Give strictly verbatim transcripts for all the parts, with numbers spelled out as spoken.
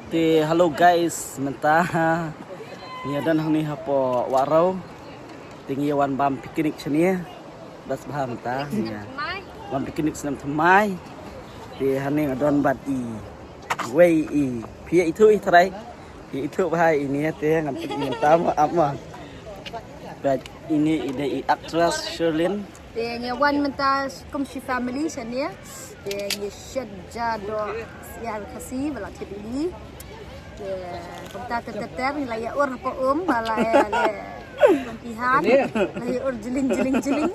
Te hello guys, mynta ngi ïa don hangne hapoh Wahroh. Te ngi ïa wan bam picnic shane. Best bha mynta ngi ïa wan picnic snem thymmai. Te hangne nga don bad i wei i, phi ïa ithuh i trai. Phi ïa ithuh bha ine te ngan pyni mynta mo ap mo. Bad ine i dei i actress Sherlyn. Te ngi wan mynta kum shi family shane. Te ngi shet ja doh syiar Khasi ba la tip ïa. Te kumta ter ter ter ngi la ïa ur hapoh um ba la ïa le pihan. La ïa ur jling jling jling.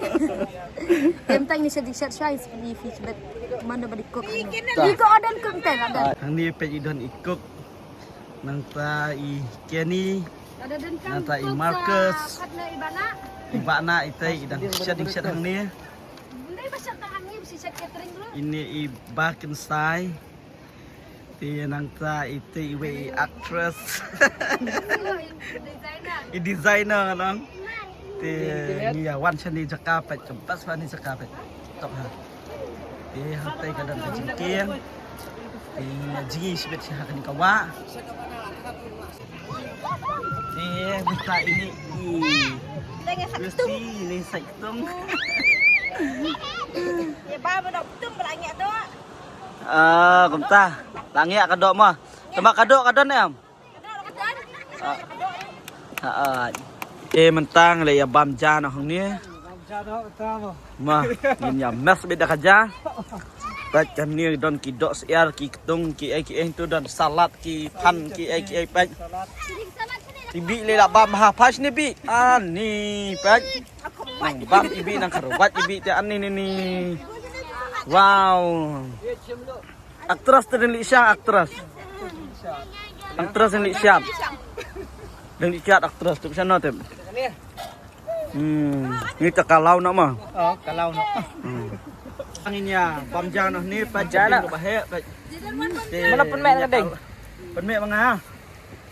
Te mynta ngi shet shet shwa ngi shet ïa phi shet mano ba dei cook hangne. Ngi ko order cook te la da. Hangne peit i don i cook. Nangta i Kenny. Nangta i Marcus. I Bana i tei i dang shet ding shet hangne. Ine i Bakinsai. Te nangta i tei i wei i actress. I designer ngan ong. Te ngi ïa wan shane jaka peit, ka best bha ne jaka peit. Top ha. Te hangtei ka don ka jingkieng. Te ngi ïa jngi shibit sha ha kane ka wah. Te mynta ine i Christy, ine i Saitong. Ah, kumta. La ngiah ka doh mo. Tangba ka doh ka don em? Ah. Ah, ah. Te mynta ngi la ïa bam ja noh hangne. Ma, ngin ïa mess beit da ka ja. Peit kane don ki doh syiar, ki ktung, ki ei ki ei, tu don salad, ki phan, ki ei ki ei peit. I Bi lei la bam ha, pha shane Bi. Ani peit. Nang bam i Bi, nang kharwat i Bi te ani ni ni. Wow. Actress te dang leit sha, actress. Actress dang leit sha. Dang leit sha actress tu sha no te. Hmm, ni ta kalau nak mah. Oh, kalau nak. Hmm. Ngin ïa bam ja noh ni, peit ja noh. Ba heh, peit. Mana pynmeh na ding? Pynmeh ma nga.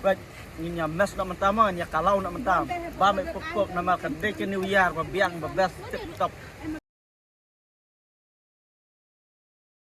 Peit, ngin ïa mess noh mynta ma, ngin ïa kalau noh mynta. Bam pok pok namar ka dei ka New Year ba biang ba best tip top.